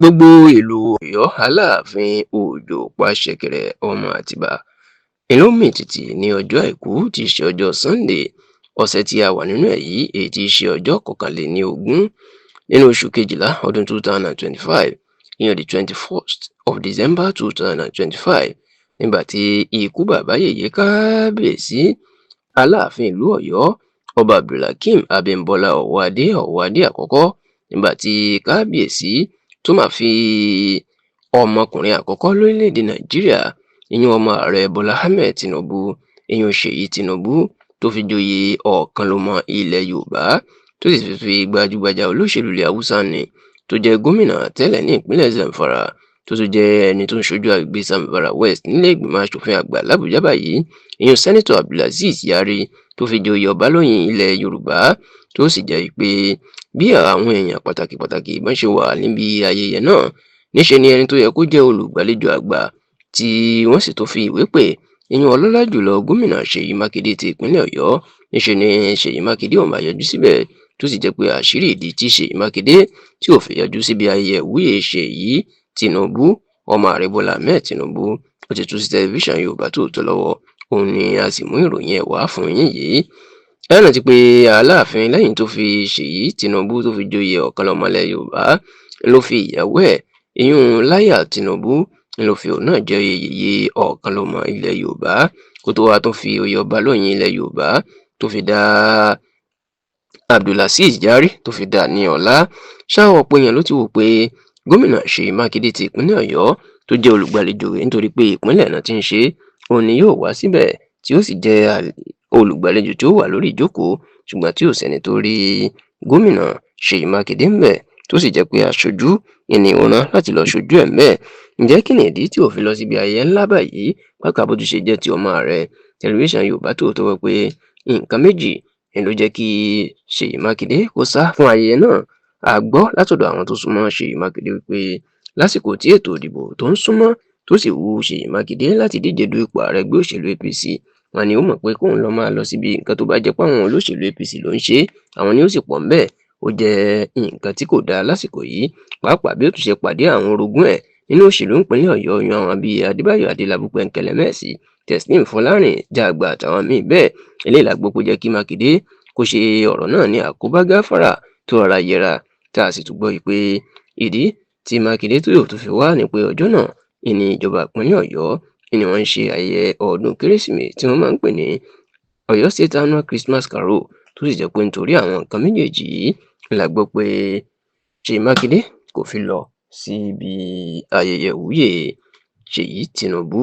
Gbogbo ìlú Ọ̀yọ́, Aláàfin Òjó Pàṣẹkẹrẹ ọmọ Àtìbà ìlú mì tìtì ní ọjọ́ Àìkú tí í ṣe ọjọ́ Sunday ọ̀sẹ̀ tí a wà nínú ẹ̀ yìí, èyí tí í ṣe ọjọ́ 21 nínú oṣù kejìlá ọdún 2025, ìyẹn the 21st of December 2025, nígbà tí ikú bàbá yèyé kábíyèsí Aláàfin ìlú Ọ̀yọ́, Ọba Abdulhakeem Abímbọ́lá Ọwọ́adé, Ọwọ́adé àkọ́kọ́, nígbà tí kábíyèsí tó máa fi ọmọkùnrin àkọ́kọ́ lórílẹ̀‐èdè Nàìjíríà, ìyẹn ọmọ ààrẹ Bọ́lá Ahmed Tinubu, ìyẹn Ṣèyí Tinubu, tó fi joyè Ọ̀kanlọ́mọ ilẹ̀ Yorùbá, tó sì fi gbajúgbajà olóṣèlú ilẹ̀ Haúsá ni tó jẹ́ gómìnà tẹ́lẹ̀ ní ìpínlẹ̀ Zamfara, tó tún jẹ́ ẹni tó ń ṣojú àgbègbè Zamfara West nílé ìgbìmọ̀ asòfin àgbà làbújá báyìí, ìyẹn Senator Abdulazeez Yari, tó fi joyè Ọbalóyin ilẹ̀ Yorùbá. Tó sì jẹ́ pé bí àwọn èèyàn pàtàkì pàtàkì bọ́n ṣe wà níbi ayẹyẹ náà, níṣe ni ẹni tó yẹ kó jẹ́ olùgbàlejò àgbà tí wọ́n sì tó fi ìwé pè, ìyẹn ọlọ́lá jùlọ gómìnà Ṣèyí Mákindé ti ìpínlẹ̀ Ọ̀yọ́, níṣe ni Ṣèyí Mákindé ò máa yọjú síbẹ̀. Tó sì jẹ́ pé àṣírí ìdí tí Ṣèyí Mákindé tí ò fi yọjú síbi ayẹyẹ ìwúyè Ṣèyí Tinubu, ọmọ ààrẹ Bọ́lá Ahmed Tinubu, ó ti tú sí tẹlifíṣàn Yorùbá Tòótọ́ lọ́wọ́, òun ni a sì mú ìròyìn ẹ̀ wá fún yín yìí. Ẹ rántí pé Aláàfin, lẹ́yìn tó fi Ṣèyí Tinubu tó fi joyè Ọ̀kanlọ́mọ ilẹ̀ Yorùbá, ló fi ìyàwó ẹ̀, ìyún Láyà Tinubu, ló fi òun náà jẹ́ yèyé Ọ̀kanlọ́mọ ilẹ̀ Yorùbá, kó tó wá tún fi oyè Ọbalóyin ilẹ̀ Yorùbá tó fi dá Abdulazeez Yari, tó fi dá ní ọlá. Ṣá ọ̀pọ̀ èèyàn ló ti wò pé gómìnà Ṣèyí Mákindé ti ìpínlẹ̀ Ọ̀yọ́, tó jẹ́ olùgbàlejò rẹ̀ nítorí pé ìpínlẹ̀ náà ti ń ṣe é, òun ni yóò wá síbẹ̀ tí ó sì jẹ́ olùgbàlejò tí ó wà lórí ìjókòó, ṣùgbọ́n tí ò sẹ́ni tó rí gómìnà Ṣèyí Mákindé ńbẹ̀, tó sì jẹ́ pé aṣojú ìní òun rán láti lọ ṣojú ẹ̀ ńbẹ̀. Ǹjẹ́ kí ni ìdí tí ò fi lọ síbi ayẹyẹ ńlá báyìí, pàápàá bó tún ṣe jẹ́ ti ọmọ ààrẹ? Tẹlifíṣàn Yorùbá Tòótọ́ wí pé nǹkan méjì ni ló jẹ́ kí Ṣèyí Mákindé kó sá fún ayẹyẹ náà. A gbọ́ látọ̀dọ̀ àwọn tó súnmọ́ Ṣèyí Mákindé wípé lásìkò tí ètò ìdìbò tó ń súnmọ́, tó sì wu Ṣèyí Mákindé láti díje du ipò ààrẹ ẹgbẹ́ òṣèlú APC, wọn ni ó mọ̀ pé kóun lọ máa lọ síbi nǹkan tó bá jẹ́ pé àwọn olóṣèlú APC ló ń ṣe é, àwọn ni ó sì pọ̀ ńbẹ̀, ó jẹ́ nǹkan tí kò dáa lásìkò yìí, pàápàá bí ó tún ṣe pàdé àwọn orogún ẹ̀ nínú òṣèlú ìpínlẹ̀ Ọ̀yọ́, yan àwọn bíi Adébáyọ̀ Adélábù Pẹ̀ǹkẹ̀lẹ̀mẹ́sì, Teslim Fọlárìn Jàgbà àtàwọn míì bẹ́ẹ̀. Eléyìí la gbọ́ pé ó jẹ́ kí Mákindé kó ṣe ọ̀rọ̀ náà ní àkóbá gáfárà tó rọra yẹra. Tá a sì tún gbọ́ pé ìdí tí Mákindé tó yóò tún fi wá ni pé ọjọ́ náà ìní ìjọba ìpínlẹ̀ Ọ̀yọ́ ni wọ́n ń ṣe ayẹyẹ ọdún Kérésìmesì tí wọ́n máa ń pè ní Ọ̀yọ́ State Annual Christmas Carol, tó sì jẹ́ pé nítorí àwọn nǹkan méjèèjì yìí la gbọ́ pé Ṣèyí Mákindé kò fi lọ síbi ayẹyẹ ìwúyè Ṣèyí Tinubu.